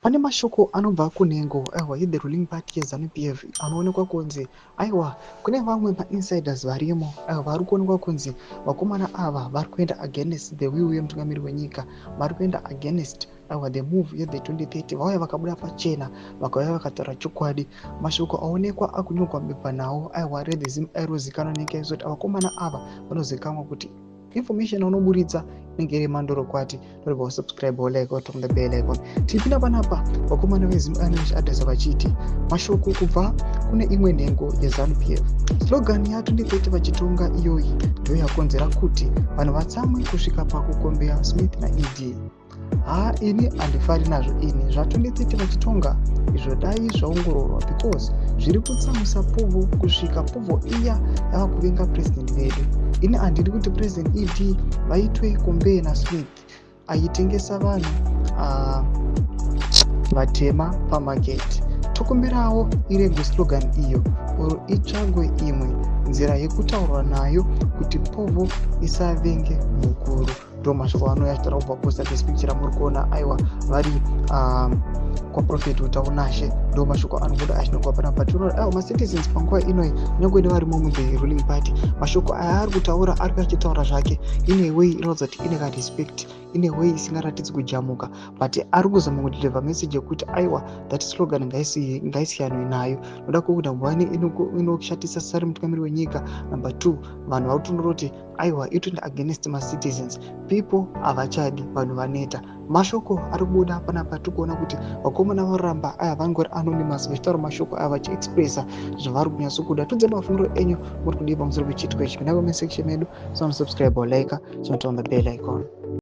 Pane mashoko anobva kunhengo, aiwa, yethe ruling party yeZANU PF anoonekwa kunzi, aiwa, kune vamwe mainsiders varimo, aiwa, vari kuonekwa kunzi vakomana ava vari kuenda against the will yemutungamiri wenyika, vari kuenda against, aiwa, the move yethe 2030. Vauya vakabuda pachena, vakauya vakataura chokwadi. Mashoko aonekwa akunyorwa mubepanhau, aiwa, rethe Zim airozikanwa nenyika yese kuti vakomana ava vanozikanwa kuti information anoburitsa inenge iri mandorokwati. Toribva usubscribe, like, turn the bell icon. Tipinda panapa, vakomana veZim anoadresa vachiti mashoko kubva kune imwe nhengo yeZANU PF: slogan ya2030 vachitonga iyoyi ndo yakonzera kuti vanhu vatsamwe kusvika pakukombeya Smith naED. Haa, ini handifari nazvo ini zva2030 vachitonga izvo. Dai zvaongororwa because zviri kutsamwisa povo kusvika povo iya yava kuvenga purezidendi vedu. Ini handidi kuti President ED vaitwe compare naSmith aitengesa vanhu vatema pamaketi. Tokumbirawo iregwe slogan iyo or itsvagwe imwe nzira yekutaurwa nayo kuti povo isavenge mukuru. Ndo mashoko anouya achitaura kubva posta this picture muri kuona, aiwa, vari kwaProphet Utaunashe. Ndo mashoko anobuda achinongwa panapa. Tinoona, aiwa, macitizens panguva inoi, kunyange nevarimo muthe ruling party, mashoko aya ari kutaura, ari achitaura zvake in a way inoratidza kuti ine karespect, in a way isingaratidzi kujamuka, but ari kuzama kudeliver message yekuti, aiwa, that slogan ngaisiyanwe nayo noda kwekuti number one, inoshatisa sari mutungamiri wenyika; number two, vanhu vari kutonora aiwa, itoenda against macitizens. People havachadi, vanhu vaneta. Mashoko ari kubuda panapa, tiri kuona kuti vakomana varamba, aya vangori anonymous, vachitaura mashoko aya vachiexpressa zvavari kunyatsokuda. Tudze mafungiro enyu, muri kudii pamusoro pechiitiko ichi? Pinda comment section medu, so subscribe or like, so turn on the bell icon.